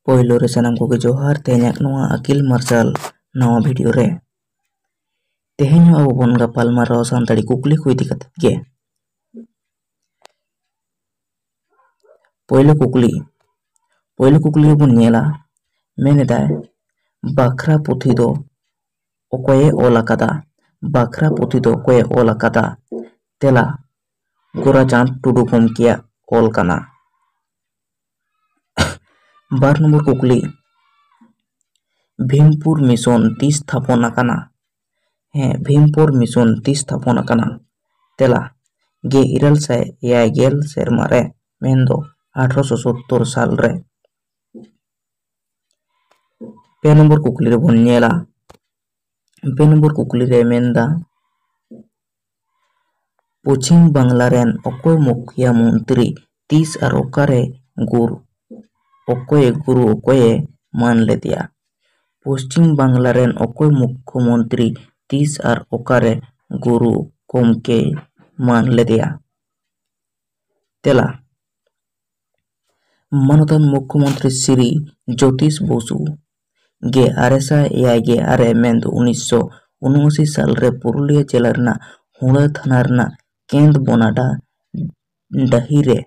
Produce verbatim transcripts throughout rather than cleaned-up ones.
ᱯᱳᱭᱞᱳ ᱨᱮ ᱥᱟᱱᱟᱢ ᱠᱚᱜᱮ ᱡᱚᱦᱟᱨ, ᱛᱮᱦᱮᱧᱟᱜ ᱱᱚᱣᱟ ᱟᱹᱠᱤᱞ ᱢᱟᱨᱥᱟᱞ ᱱᱟᱣᱟ ᱵᱷᱤᱰᱤᱭᱳ ᱨᱮ᱾ ᱛᱮᱦᱮᱧ ᱦᱚᱸ ᱟᱵᱚ ᱵᱚᱱ ᱜᱟᱯᱟᱞ ᱢᱟᱨᱟᱣᱟ ᱥᱟᱱᱛᱟᱲᱤ ᱠᱩᱠᱞᱤ ᱠᱚ ᱤᱫᱤ ᱠᱟᱛᱮᱫ ᱜᱮ᱾ ᱯᱳᱭᱞᱳ ᱠᱩᱠᱞᱤ, ᱯᱳᱭᱞᱳ ᱠᱩᱠᱞᱤ ᱨᱮᱵᱚᱱ ᱧᱮᱞᱟ, ᱢᱮᱱ ᱮᱫᱟᱭ, ᱵᱟᱠᱷᱨᱟ ᱯᱩᱛᱷᱤ ᱫᱚ ᱚᱠᱚᱭᱮ ᱚᱞ ᱟᱠᱟᱫᱟ? ᱵᱟᱠᱷᱨᱟ ᱯᱩᱛᱷᱤ ᱫᱚ ᱚᱠᱚᱭᱮ ᱚᱞ ᱟᱠᱟᱫᱟ? ᱛᱮᱞᱟ, ᱜᱳᱨᱟᱪᱟᱸᱫᱽ ᱴᱩᱰᱩ ᱜᱚᱢᱠᱮᱭᱟᱜ ᱚᱞ ᱠᱟᱱᱟ᱾ ᱵᱟᱨ ᱱᱚᱢᱵᱚᱨ ᱠᱩᱠᱞᱤ, ᱵᱷᱤᱢᱯᱩᱨ ᱢᱤᱥᱚᱱ ᱛᱤᱥ ᱛᱷᱟᱯᱚᱱ ᱟᱠᱟᱱᱟ? ᱦᱮᱸ, ᱵᱷᱤᱢᱯᱩᱨ ᱢᱤᱥᱚᱱ ᱛᱤᱥ ᱛᱷᱟᱯᱚᱱ ᱟᱠᱟᱱᱟ? ᱛᱮᱞᱟ, ᱜᱮᱞ ᱤᱨᱟᱹᱞ ᱥᱟᱭ ᱮᱭᱟᱭ ᱜᱮᱞ ᱥᱮᱨᱢᱟ ᱨᱮ, ᱢᱮᱱᱫᱚ ᱟᱴᱷᱨᱚᱥᱚ ᱥᱳᱛᱛᱳᱨ ᱥᱟᱞ ᱨᱮ᱾ ᱯᱮ ᱱᱚᱢᱵᱚᱨ ᱠᱩᱠᱞᱤ ᱨᱮᱵᱚᱱ ᱧᱮᱞᱟ, ᱯᱮ ᱱᱚᱢᱵᱚᱨ ᱠᱩᱠᱞᱤ ᱨᱮ ᱢᱮᱱᱫᱟ, ᱯᱚᱪᱷᱤᱢ ᱵᱟᱝᱞᱟ ᱨᱮᱱ ᱚᱠᱚᱭ ᱢᱩᱠᱷᱤᱭᱟ ᱢᱚᱱᱛᱨᱤ ᱛᱤᱥ ᱟᱨ ᱚᱠᱟᱨᱮ ᱜᱩᱨ ᱚᱠᱚᱭᱮ ᱜᱩᱨᱩ ᱚᱠᱚᱭᱮ ᱢᱟᱹᱱ ᱞᱮᱫᱮᱭᱟ? ᱯᱚᱪᱷᱤᱢ ᱵᱟᱝᱞᱟ ᱨᱮᱱ ᱚᱠᱚᱭ ᱢᱩᱠᱷᱚᱢᱚᱱᱛᱨᱤ ᱛᱤᱥ ᱟᱨ ᱚᱠᱟᱨᱮ ᱜᱩᱨᱩ ᱜᱚᱢᱠᱮᱭ ᱢᱟᱹᱱ ᱞᱮᱫᱮᱭᱟ? ᱛᱮᱞᱟ, ᱢᱟᱱᱚᱛᱟᱱ ᱢᱩᱠᱷᱚᱢᱚᱱᱛᱨᱤ ᱥᱨᱤ ᱡᱳᱛᱤᱥ ᱵᱚᱥᱩ᱾ ᱜᱮᱞ ᱟᱨᱮ ᱥᱟᱭ ᱮᱭᱟᱭ ᱜᱮᱞ ᱟᱨᱮ ᱢᱮᱱᱫᱚ ᱩᱱᱤᱥᱥᱚ ᱩᱱᱚᱟᱥᱤ ᱥᱟᱞ ᱨᱮ ᱯᱩᱨᱩᱞᱤᱭᱟᱹ ᱡᱮᱞᱟ ᱨᱮᱱᱟᱜ ᱦᱩᱲᱟᱹ ᱛᱷᱟᱱᱟ ᱨᱮᱱᱟᱜ ᱠᱮᱸᱫ ᱵᱚᱱᱟᱰᱟ ᱰᱟᱹᱦᱤ ᱨᱮ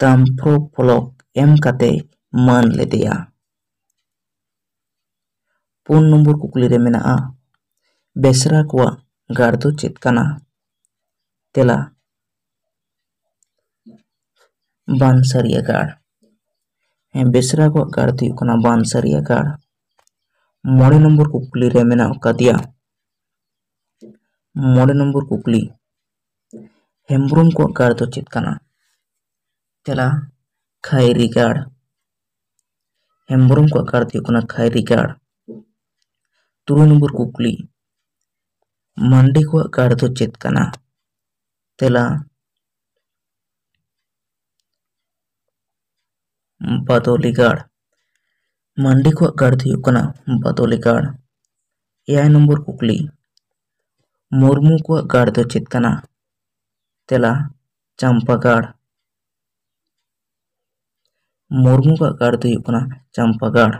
ᱛᱟᱢᱯᱨᱚ ᱯᱷᱚᱞᱚᱠ ᱮᱢ ᱠᱟᱛᱮ ᱢᱟᱹᱱ ᱞᱮᱫᱮᱭᱟ᱾ ᱯᱩᱱ ᱱᱚᱢᱵᱚᱨ ᱠᱩᱠᱞᱤ ᱨᱮ ᱢᱮᱱᱟᱜᱼᱟ, ᱵᱮᱥᱨᱟ ᱠᱚᱣᱟᱜ ᱜᱟᱲ ᱫᱚ ᱪᱮᱫ ᱠᱟᱱᱟ? ᱛᱮᱞᱟ, ᱵᱟᱱᱥᱟᱨᱤᱭᱟ ᱜᱟᱲ᱾ ᱦᱮᱸ, ᱵᱮᱥᱨᱟ ᱠᱚᱣᱟᱜ ᱜᱟᱲ ᱫᱚ ᱦᱩᱭᱩᱜ ᱠᱟᱱᱟ ᱵᱟᱱᱥᱟᱨᱤᱭᱟ ᱜᱟᱲ᱾ ᱢᱚᱬᱮ ᱱᱚᱢᱵᱚᱨ ᱠᱩᱠᱞᱤ ᱨᱮ ᱢᱮᱱᱟᱜ ᱟᱠᱟᱫᱮᱭᱟ, ᱢᱚᱬᱮ ᱱᱚᱢᱵᱚᱨ ᱠᱩᱠᱞᱤ, ᱦᱮᱢᱵᱨᱚᱢ ᱠᱚᱣᱟᱜ ᱜᱟᱲ ᱫᱚ ᱪᱮᱫ ᱠᱟᱱᱟ? ᱛᱮᱞᱟ, ᱠᱷᱟᱭᱨᱤ ᱜᱟᱲ᱾ ᱦᱮᱢᱵᱨᱚᱢ ᱠᱚᱣᱟᱜ ᱜᱟᱲ ᱫᱚ ᱦᱩᱭᱩᱜ ᱠᱟᱱᱟ ᱠᱷᱟᱭᱨᱤ ᱜᱟᱲ᱾ ᱛᱩᱨᱩᱭ ᱱᱚᱢᱵᱚᱨ ᱠᱩᱠᱞᱤ, ᱢᱟᱱᱰᱤ ᱠᱚᱣᱟᱜ ᱜᱟᱲ ᱫᱚ ᱪᱮᱫ ᱠᱟᱱᱟ? ᱛᱮᱞᱟ, ᱵᱟᱫᱚᱞᱤ ᱜᱟᱲ᱾ ᱢᱟᱱᱰᱤ ᱠᱚᱣᱟᱜ ᱜᱟᱲ ᱫᱚ ᱦᱩᱭᱩᱜ ᱠᱟᱱᱟ ᱵᱟᱫᱚᱞᱤ ᱜᱟᱲ᱾ ᱮᱭᱟᱭ ᱱᱚᱢᱵᱚᱨ ᱠᱩᱠᱞᱤ, ᱢᱩᱨᱢᱩ ᱠᱚᱣᱟᱜ ᱜᱟᱲ ᱫᱚ ᱪᱮᱫ ᱠᱟᱱᱟ? ᱛᱮᱞᱟ, ᱪᱟᱢᱯᱟ ᱜᱟᱲ᱾ ᱢᱩᱨᱢᱩ ᱠᱚᱣᱟᱜ ᱜᱟᱲ ᱫᱚ ᱦᱩᱭᱩᱜ ᱠᱟᱱᱟ ᱪᱟᱢᱯᱟᱜᱟᱲ᱾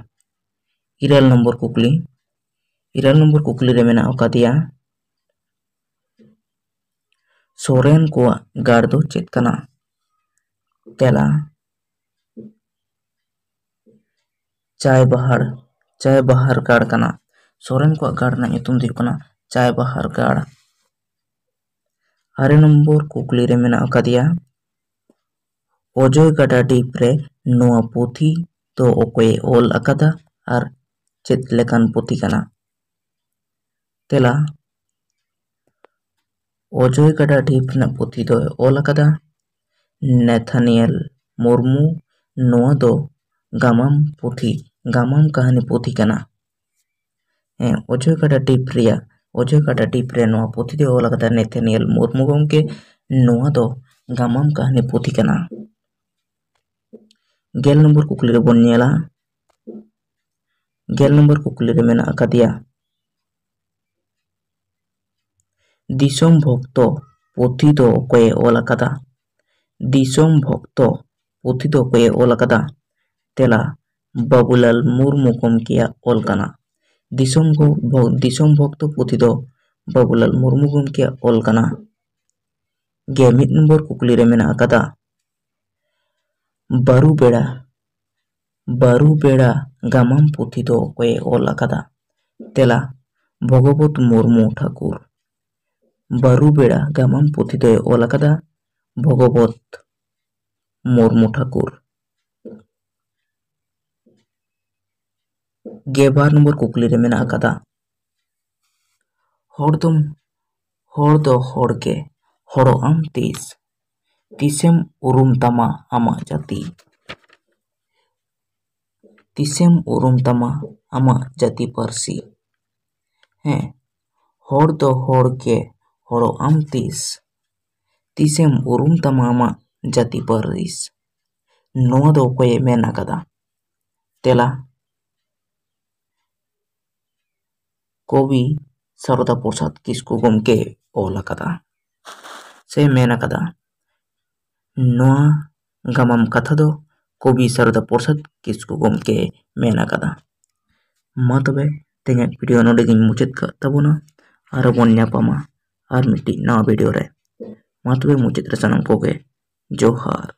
ᱤᱨᱟᱹᱞ ᱱᱚᱢᱵᱚᱨ ᱠᱩᱠᱞᱤ, ᱤᱨᱟᱹᱞ ᱱᱚᱢᱵᱚᱨ ᱠᱩᱠᱞᱤ ᱨᱮ ᱢᱮᱱᱟᱜ ᱟᱠᱟᱫᱮᱭᱟ, ᱥᱚᱨᱮᱱ ᱠᱚᱣᱟᱜ ᱜᱟᱲ ᱫᱚ ᱪᱮᱫ ᱠᱟᱱᱟ? ᱛᱮᱞᱟ, ᱪᱟᱭᱵᱟᱦᱟᱲ, ᱪᱟᱭᱵᱟᱦᱟᱨ ᱜᱟᱲ ᱠᱟᱱᱟ᱾ ᱥᱚᱨᱮᱱ ᱠᱚᱣᱟᱜ ᱜᱟᱲ ᱨᱮᱱᱟᱜ ᱧᱩᱛᱩᱢ ᱫᱚ ᱦᱩᱭᱩᱜ ᱠᱟᱱᱟ ᱪᱟᱭᱵᱟᱦᱟᱨ ᱜᱟᱲ᱾ ᱟᱨᱮ ᱱᱚᱢᱵᱚᱨ ᱠᱩᱠᱞᱤ ᱨᱮ ᱢᱮᱱᱟᱜ ᱟᱠᱟᱫᱮᱭᱟ, ᱚᱡᱚᱭ ᱜᱟᱰᱟ ᱰᱷᱤᱯ ᱨᱮ ᱱᱚᱣᱟ ᱯᱩᱛᱷᱤ ᱫᱚ ᱚᱠᱚᱭᱮ ᱚᱞ ᱟᱠᱟᱫᱟ ᱟᱨ ᱪᱮᱫ ᱞᱮᱠᱟᱱ ᱯᱩᱛᱷᱤ ᱠᱟᱱᱟ? ᱛᱮᱞᱟ, ᱚᱡᱚᱭ ᱜᱟᱰᱟ ᱰᱷᱤᱯ ᱨᱮᱱᱟᱜ ᱯᱩᱛᱷᱤ ᱫᱚᱭ ᱚᱞ ᱟᱠᱟᱫᱟ ᱱᱮᱛᱷᱟᱱᱤᱭᱮᱞ ᱢᱩᱨᱢᱩ᱾ ᱱᱚᱣᱟ ᱫᱚ ᱜᱟᱢᱟᱢ ᱯᱩᱛᱷᱤ, ᱜᱟᱢᱟᱢ ᱠᱟᱹᱦᱱᱤ ᱯᱩᱛᱷᱤ ᱠᱟᱱᱟ᱾ ᱦᱮᱸ, ᱚᱡᱚᱭ ᱜᱟᱰᱟ ᱰᱷᱤᱯ ᱨᱮᱭᱟᱜ, ᱚᱡᱚᱭ ᱜᱟᱰᱟ ᱰᱷᱤᱯ ᱨᱮ ᱱᱚᱣᱟ ᱯᱩᱛᱷᱤ ᱫᱚᱭ ᱚᱞ ᱟᱠᱟᱫᱟ ᱱᱮᱛᱷᱟᱱᱤᱭᱮᱞ ᱢᱩᱨᱢᱩ ᱜᱚᱢᱠᱮ᱾ ᱱᱚᱣᱟ ᱫᱚ ᱜᱟᱢᱟᱢ ᱠᱟᱹᱦᱱᱤ ᱯᱩᱛᱷᱤ ᱠᱟᱱᱟ᱾ ᱜᱮᱞ ᱱᱚᱢᱵᱚᱨ ᱠᱩᱠᱞᱤ ᱨᱮᱵᱚᱱ ᱧᱮᱞᱟ, ᱜᱮᱞ ᱱᱚᱢᱵᱚᱨ ᱠᱩᱠᱞᱤ ᱨᱮ ᱢᱮᱱᱟᱜ ᱟᱠᱟᱫᱮᱭᱟ, ᱫᱤᱥᱚᱢ ᱵᱷᱚᱠᱛᱚ ᱯᱩᱛᱷᱤ ᱫᱚ ᱚᱠᱚᱭᱮ ᱚᱞ ᱟᱠᱟᱫᱟ? ᱫᱤᱥᱚᱢ ᱵᱷᱚᱠᱛᱚ ᱯᱩᱛᱷᱤ ᱫᱚ ᱚᱠᱚᱭᱮ ᱚᱞ ᱟᱠᱟᱫᱟ? ᱛᱮᱞᱟ, ᱵᱟᱵᱩᱞᱟᱞ ᱢᱩᱨᱢᱩ ᱜᱚᱢᱠᱮᱭᱟᱜ ᱚᱞ ᱠᱟᱱᱟ᱾ ᱫᱤᱥᱚᱢ ᱜᱚ-, ᱵᱷᱚ-, ᱫᱤᱥᱚᱢ ᱵᱷᱚᱠᱛᱚ ᱯᱩᱛᱷᱤ ᱫᱚ ᱵᱟᱵᱩᱞᱟᱞ ᱢᱩᱨᱢᱩ ᱜᱚᱢᱠᱮᱭᱟᱜ ᱚᱞ ᱠᱟᱱᱟ᱾ ᱜᱮ ᱢᱤᱫ ᱱᱚᱢᱵᱚᱨ ᱠᱩᱠᱞᱤ ᱨᱮ ᱢᱮᱱᱟᱜ ᱟᱠᱟᱫᱟ, ᱵᱟᱹᱨᱩ ᱵᱮᱲᱟ, ᱵᱟᱹᱨᱩ ᱵᱮᱲᱟ ᱜᱟᱢᱟᱢ ᱯᱩᱛᱷᱤ ᱫᱚ ᱚᱠᱚᱭᱮ ᱚᱞ ᱟᱠᱟᱫᱟ? ᱛᱮᱞᱟ, ᱵᱷᱚᱜᱚᱵᱚᱛ ᱢᱩᱨᱢᱩ ᱴᱷᱟᱠᱩᱨ᱾ ᱵᱟᱹᱨᱩ ᱵᱮᱲᱟ ᱜᱟᱢᱟᱢ ᱯᱩᱛᱷᱤ ᱫᱚᱭ ᱚᱞ ᱟᱠᱟᱫᱟ ᱵᱷᱚᱜᱚᱵᱚᱛ ᱢᱩᱨᱢᱩ ᱴᱷᱟᱠᱩᱨ᱾ ᱜᱮᱞ ᱵᱟᱨ ᱱᱚᱢᱵᱚᱨ ᱠᱩᱠᱞᱤ ᱨᱮ ᱢᱮᱱᱟᱜ ᱟᱠᱟᱫᱟ, ᱦᱚᱲ ᱫᱚᱢ, ᱦᱚᱲ ᱫᱚ ᱦᱚᱲ ᱜᱮ, ᱦᱚᱲᱚᱜ ᱟᱢ ᱛᱤᱥ? ᱛᱤᱥᱮᱢ ᱩᱨᱩᱢ ᱛᱟᱢᱟ ᱟᱢᱟᱜ ᱡᱟᱹᱛᱤ? ᱛᱤᱥᱮᱢ ᱩᱨᱩᱢ ᱛᱟᱢᱟ ᱟᱢᱟᱜ ᱡᱟᱹᱛᱤ ᱯᱟᱹᱨᱥᱤ? ᱦᱮᱸ, ᱦᱚᱲ ᱫᱚ ᱦᱚᱲ ᱜᱮ, ᱦᱚᱲᱚᱜ ᱟᱢ ᱛᱤᱥ? ᱛᱤᱥᱮᱢ ᱩᱨᱩᱢ ᱛᱟᱢᱟ ᱟᱢᱟᱜ ᱡᱟᱹᱛᱤ ᱯᱟᱹᱨᱤᱥ? ᱱᱚᱣᱟ ᱫᱚ ᱚᱠᱚᱭᱮ ᱢᱮᱱ ᱟᱠᱟᱫᱟ? ᱛᱮᱞᱟ, ᱠᱚᱵᱤ ᱥᱟᱨᱚᱫᱟ ᱯᱨᱚᱥᱟᱫᱽ ᱠᱤᱥᱠᱩ ᱜᱚᱢᱠᱮ ᱚᱞ ᱟᱠᱟᱫᱟ ᱥᱮ ᱢᱮᱱ ᱟᱠᱟᱫᱟ᱾ ᱱᱚᱣᱟ ᱜᱟᱢᱟᱢ ᱠᱟᱛᱷᱟ ᱫᱚ ᱠᱚᱵᱤ ᱥᱟᱨᱚᱫᱟ ᱯᱨᱚᱥᱟᱫᱽ ᱠᱤᱥᱠᱩ ᱜᱚᱢᱠᱮ ᱢᱮᱱ ᱟᱠᱟᱫᱟ᱾ ᱢᱟ ᱛᱚᱵᱮ, ᱛᱮᱦᱮᱧᱟᱜ ᱵᱷᱤᱰᱤᱭᱳ ᱱᱚᱰᱮ ᱜᱤᱧ ᱢᱩᱪᱟᱹᱫ ᱠᱟᱜ ᱛᱟᱵᱚᱱᱟ᱾ ᱟᱨᱚ ᱵᱚᱱ ᱧᱟᱯᱟᱢᱟ ᱟᱨ ᱢᱤᱫᱴᱤᱡ ᱱᱟᱣᱟ ᱵᱷᱤᱰᱤᱭᱳ ᱨᱮ᱾ ᱢᱟ ᱛᱚᱵᱮ, ᱢᱩᱪᱟᱹᱫ ᱨᱮ ᱥᱟᱱᱟᱢ ᱠᱚᱜᱮ ᱡᱚᱦᱟᱨ᱾